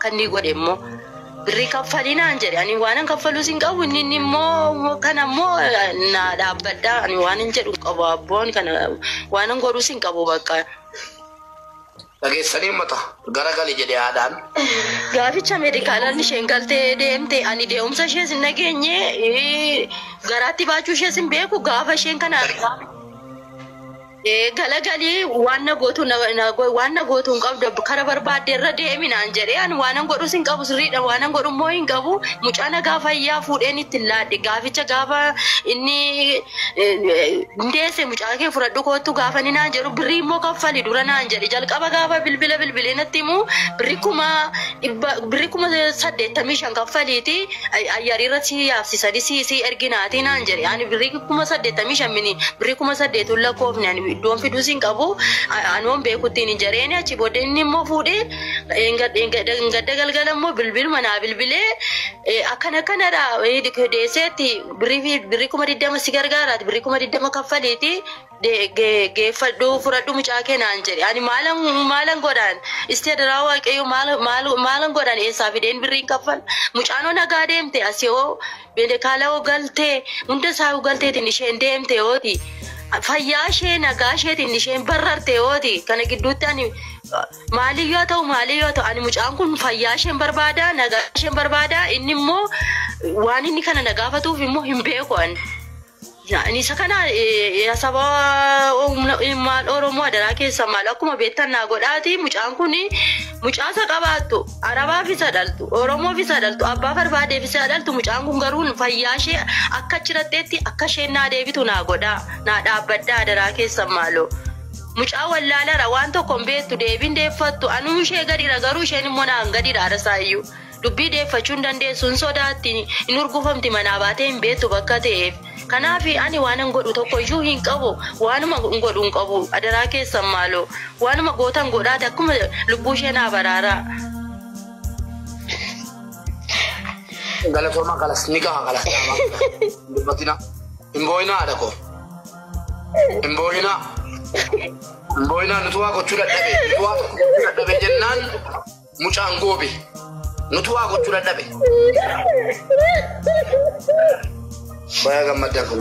Akka inni godhe immoo birrii kaffalii naan jedhe. Ani waan kaffaluus hin qabu, inni immoo kana immoo na dhaabbadha. Ani waan hin jedhu hin qabu, abboon kana waan godhuus hin qabu bakka. Dhageessanii uummata garagali jedhe haadhaan. Gaaficha meedikaalaan isheen galtee deemte, ani deemsa ishees hin nageenye, garaatti baachuu ishees hin beeku. Gaafa isheen kana galagalii waan na gootu waan na gootu hin qabdu, kara barbaadde irra deemi naan jedhee. Ani waan an godhus hin qabu, sirriidha, waan an godhu immoo hin qabu. Mucaa nagaa fayyaa fuudheen itti laadhe. Gaaficha gaafa inni deesse, "Mucaa kee fudhadhu kootu" gaafa inni naan jedhu, "Birrii immoo kaffali dura" naan jedhe. Jalqaba gaafa bilbila bilbilee natti himu, birrii 100,000, birrii 85,000 kaffaliiti ayyariirra si yaabsisanii si erginaatii naan jedhe. Ani birrii 85,000 mini, birrii 8,000 lakkoofne. Ani iddoon fiduus hin qabu, anoon beekuttiin hin jareeni. Achi booddee inni immoo fuudhee gadda galgala immoo bilbiluma naa bilbilee, "Akkana akkanadha, deesseetti birrii 20,000 si gargaaraati, birrii 20,000 kaffaliiti geeffadhu, fudhadhu mucaa kee" naan jedhe. Ani maalan godhaan? Isti adaraa Waaqayyo, maalan godhaan? Eessaa fideen birriin kaffal? Mucaanoo nagaa deemte, asii hoo meedikaala hoo galtee, hunda isaa hoo galteetiin isheen deemte hooti, fayyaa ishee nagaa isheetiin isheen barrarte yooti. Kana gidduutti ani maaliyyoo ta'u, maaliyyoo ta'u, ani mucaan kun fayyaa isheen barbaada, nagaa isheen barbaada. Inni immoo waan inni kana na gaafatuuf immoo hin beeku ani. Ani isa kana saba maal Oromoo, adaraa keessa maal akkuma beektan naa godhaati. Mucaan kun mucaa isa qabaattu, Arabaaf isa dhaltu, Oromoof isa dhaltu, abbaa barbaadeef isa dhaltu, mucaan kun garuu fayyaa ishee akka chiratteetti akka isheen naa deebitu naa godhaa, naa dhaabbadhaa, adaraa keessan maaloo. Mucaa wallaalara, waan tokko hin beektu, deebiin deeffattu. Anuu ishee gadiidha, garuu isheen immoo naan gadiidha. Arasaayyuu dubbii deeffachuu hin dandeessu, hin sodaatti, hin urgufamti, manaa baatee hin beektu bakka ta'eef. Kanaaf ani waan hin godhu tokko iyyuu hin qabu, waanuma hin godhu hin qabu. Adaraa keessan maaloo, waanuma gootan godhaati, akkuma lubbuu ishee naa baraaraa. Galatooma, kalas ni gaha, kalas dubbatina. Hin boo'inaa, haadha koo. Hin boo'inaa. Hin boo'inaa. Nuti waa gochuu dadhabe. Nuti waa tokko gochuu dadhabe jennaan mucaan goobe. Nuti waa gochuu dadhabe. Baay'ee gammaddan kun.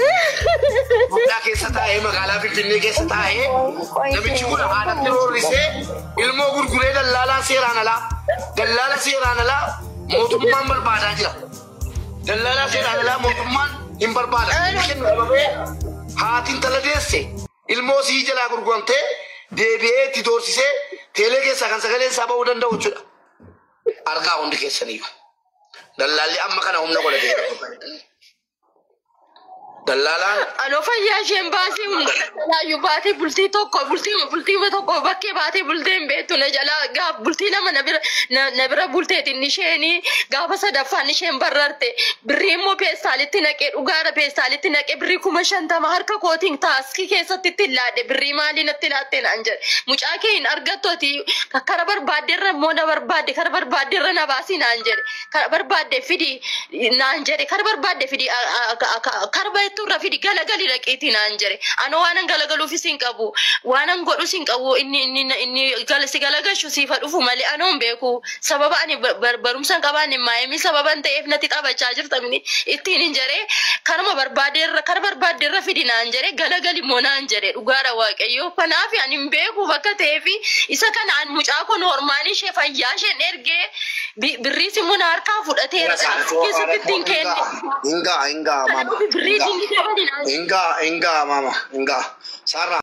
Itoophiyaa keessa taa'ee, magaalaa Finfinnee keessa taa'ee, namichi kun haadhatti roorrisee ilmoo gurguree, dallaalaa seeraan alaa, dallaala seeraan alaa mootummaan barbaadaa jira. Dallaalaa seeraan alaa mootummaan hin barbaada. Kennu dhabamee haati intala deesse ilmoo sii jalaa gurguramtee deebi'ee itti doorsisee teelee keessaa kan sagaleen isaa ba'uu danda'u jechuudha. Argaa hundi keessaniyyuu. Dallaalli amma kana humna godhatee jira. Dallaalaan Anoo fayyaa isheen baasee hundaayyuu baatee bultii tokko, bultii tokko bakkee baatee bultee hin beektu. Na jalaa gaaf bultii 2 na bira bulteetiin isheen gaafa sadaffaan isheen barrarte. Birrii immoo peestaalitti naqee, dhugaadha, peestaalitti naqee birrii 50,000 harka kootiin taaskii keessatti itti laadhe. "Birrii maalii natti laatte?" naan jedhe. "Mucaa kee hin argattu, ati kara barbaaddeerra immoo na barbaadde, kara barbaaddeerra na baasii" naan jedhe. "Kara barbaadde fidi" naan jedhe. "Kara barbaadde fidi, kara baay'attuu fidi, galagali dhaqiitii" naan jedhe. Anoo waanan galagaluufis hin qabu, waanan godhus hin qabu. Inni si galagashu siifa dhufu malee anoo hin beeku. Sababa ani barumsa hin qabaanne maayimii sababan ta'eef natti taphachaa jirtamni ittiin hin jedhe. Karuma barbaaddeerra, kara barbaaddeerra fidi naan jedhe, galagali immoo naan jedhe. Dhugaadha Waaqayyo. Kanaaf ani hin beeku bakka ta'eef isa kana. An mucaa kun hormaanii ishee fayyaa isheen ergee birriis immoo na harkaa fudhateera, keessatti ittiin kenne. Hingaa, hingaa, mama. Birrii ittiin dabali naan Hingaa, hingaa, mama, hingaa. Sarara.